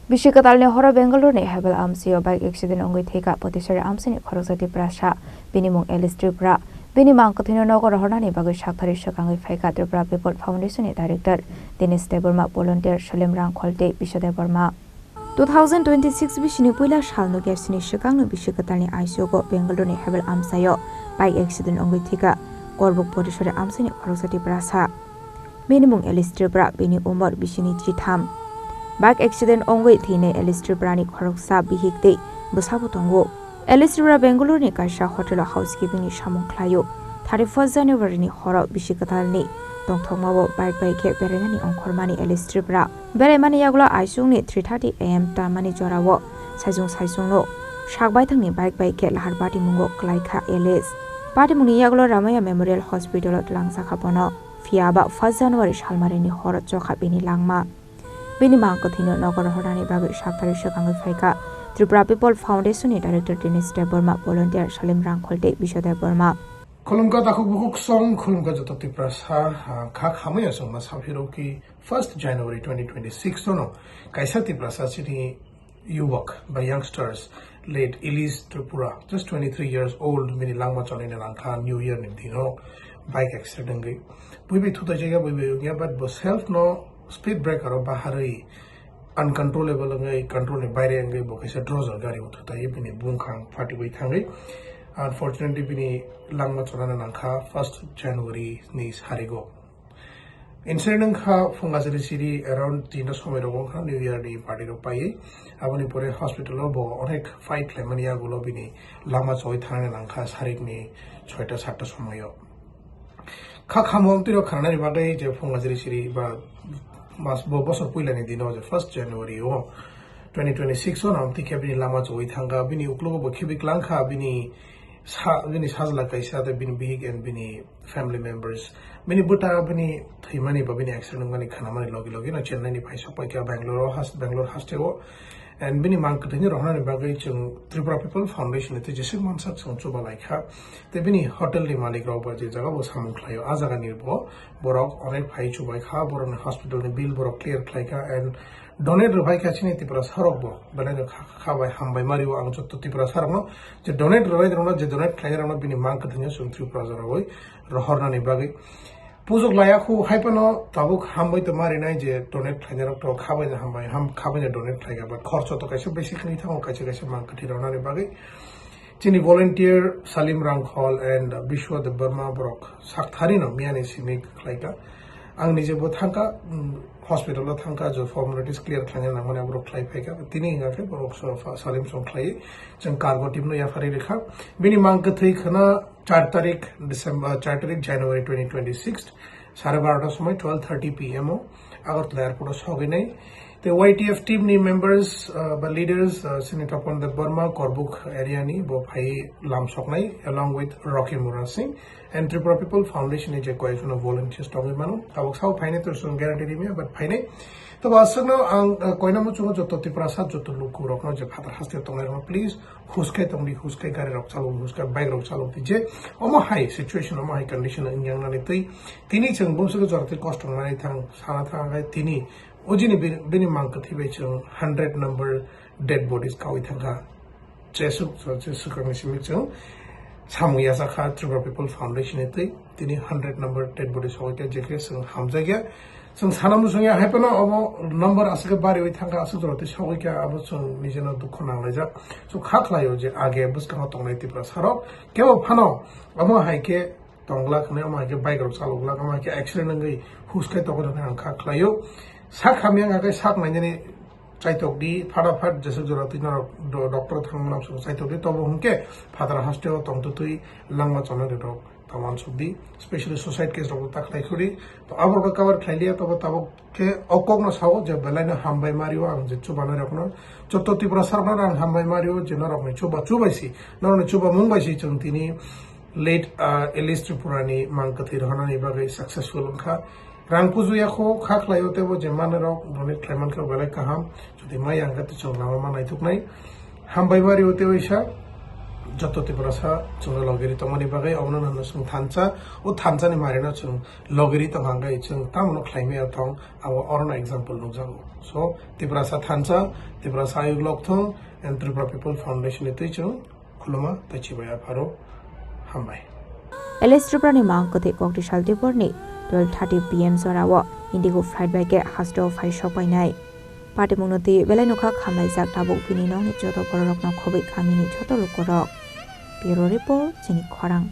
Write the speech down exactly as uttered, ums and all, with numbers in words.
Bisi kwtalni horo Bengaluru ni Hebbal amchaio bike accident wngwi thwikha Potisari amchaini khoroksa Tiprasa, bini mung Alice Tripura. Bini mang kwthwino nogo rohornani bagwi sakthari swkangwi phaikha Tripura People Foundation ni director Dinesh Debbarma, volunteer Salim Rangkhol tei Biswa Debbarma. Two thousand twenty-six bisini puila salno gesini swkangno bisi kwtalni I C U o Bengaluru ni Hebbal amchaio bike accident wngwi thwikha Korbuk Potisari amchaini khoroksa Tiprasa. Bini mung Alice Tripura, bini umor bisini chitham. Bike accident wngwi thwinai Alice Tripura ni khoroksa bihik tei bwsabo tongo. Alice Tripura Bengaluru ni kaisa hotel o housekeeping ni samung khlaio. Thirty-first January ni horo bisi kwtalni tongthokmao bike bai khe berainani ongkhormani Alice Tripura. Beraimani yagulo aisukni three thirty A M tamani jorao saisung saisungno sak baithangni bike bai khe lahar patimungo kwlaikha Alice. Patimungni yagulo Ramaiah Memorial Hospital o twlangjakha bono. Phiya ba first January salmarini horo chokha bini langma. Bini mang kwthwino nogo rohornani bagwi sakthari swkangwi phaikha Tripura People Foundation ni director Dinesh Debbarma, volunteer Salim Rangkhol tei Biswa Debbarma. Khulumkha takhuk bukhuk song, khulumkha joto Tiprasa, ha, kha khamwi aswk ma saphiro ki first January twenty twenty-six no kaisa Tiprasa chini yubak ba youngsters late Ilis Tripura, just twenty-three years old, bini langma chonina langkha New Year ni dino bike accident wngwi. Bui bai thutai jaya, bui bai wngya, but bo self no speed breaker o baharwi uncontrollable wngwi, control ni baire wngwi bo kaisa droser gari o thutai bini bungkhang phatiwi thangwi. Unfortunately, bini langma chonana langkha first January ni sarigo. Incident wngkha phungasari siri around tinta somoi rogo wngkha New Year ni party rok paiwi. Aboni pore hospital o bo onek fight khlaimani yagulo bini lama choi thangna nangkha sarikni soita satta somoio. Kha khamung tiro khanani bagwi je phungasari siri ba mas bo bosor puilani dino je first January o twenty twenty-six o nam tikhe bini lama choi thangkha, bini uklogo bo khibi klangkha, bini sa, bini sajla kaisa tei bini bihik and bini family members. Bini bwta bini thwimani ba bini accident wngmani khanamani logi logi no Chennai ni phai sok paikha Bangalore o has-, Bangalore hasteo. And bini mang kwthwini rohornani bagwi chwng Tripura People Foundation ni twi jeswk mansak chwng chuba laikha. Tei bini hotel ni malik rok bo je jaga bo samung khlaio, a jaga ni bo borok onek phai chubai kha, borok ni hospital ni bill borok clear khlai kha and donate rwbai kha chini Tiprasa rok bo. Belai no kha, kha bai hambai mari o ang jotto Tiprasa rok no je donate rwbai rok no, je donate khlai rok no bini mang kwthwini chwng Tripura jora bai rohornani bagwi. Pujok laya khu hai phano tabuk hambai to marinai je donate khlainai rok to khabai no hambai, ham, khabai no donate khlai kha, but khorcho to kaisa besi khwlai thango kaisa kaisa mang kwthwi rwnani bagwi. Chini volunteer Salim Rangkhol and Biswa Debbarma borok sak thari no miyani simi khlai kha. Ang nije bo thang kha, mm, hospital o thang kha, je formalities clear khlaina nangmani borok khlai phai kha. Tini hwnga khe borok so, fa-, Salim song khlai chwng cargo team no yaphari rikha. Bini mang kwthwi khwna char tarik December, char tarik January twenty twenty-six, sare barota somoi, twelve thirty P M o Agartala airport o sogwi nai. Tei Y T F team ni members, uh, ba leaders, uh, chini Tapan Debbarma, Korbuk area ni bo phai lam soknai along with Rocky Mura Singh and Tripura People Foundation ni je koyekjono volunteers tongwi mano. Tabuk sao phainai to chwng guarantee rimya, but phainai. To bo aswkno ang, uh, koina muchungo joto Tiprasa, joto lukurokno je phatar haste tongnai rokno please huskai tongdi, huskai gari rok chalok, huskai bike rok chalok di je omo hai situation, omo hai condition wngya wngnani twi tini chwng bumswk jora twi kosto wngnani thang sana thang khe tini o jini bini, bini mang kwthwi bai chwng hundred number dead bodies kaui thangkha. Jesuk, jesuk ang simi chwng samung yachakha Tripura People Foundation ni twi tini hundred number dead bodies sogwi kha, je khe chwng hamjakya. Chwng sana muchungya hai phano omo number aswk khe bariwi thangkha, aswk jora twi sogwi kha, abo chwng nijeno dukho nanglaijak. Chwng kha khlaio je age bwskango tongnai Tiprasa rok kebo phano omo hai khe tongglak hwnwi, omo hai khe bike rok chalok glak, omo hai khe accident wngwi huskai tongo hwnwi ang kha khlaio. Sak hamya wngkha khe sak nainani chaitok di, phata phat jeswk jora twi norok do-, doctor thangmano chwng chaitok di, tobo hwnkhe phataro hasteo tongtwtwi langma chonai rok ta uansuk di, specially suicide case rok ta khlai khuri. To aborok cover khlai liya, tobo tabuk khe o kokno sao je belai no hambai mario ang je chubanai rokno, joto Tiprasa rokno ang hambai mario je norokni chuba chubai si, norokni chuba mung bai si chwng tini late, ah, Alice Tripura ni mang kwthwi rohornani bagwi successful wngkha. Rang puju ya kho kha khlaio teibo je manwi rok donate khlai mankha belai kaham. Jodi maya hwnkhe to chwng lama ma naithoknai. Hambai mario tei waisa. Joto Tiprasa chwngno logiri tongmani bagwi obono nangno chwng thansa, o thansani marino chwng logiri tongkha hwnkhe chwng tamono khlaimaya tong, abo orono example nukjago. So, Tiprasa thansa, Tiprasa ayuk lokthung, and Tripura People Foundation ni twi chwng khuluma tei chibai apharo hambai. L S Tripura ni mang kwthwi kokti sal Tibor ni twelve thirty P M jorao Indigo flight bai khe hasteo phai sok painai. Patimungno twi belai nokha khamlaijak tabuk bini nokni joto bororokno khobwi kamini joto lukurok. Bureau Report, chini khorang.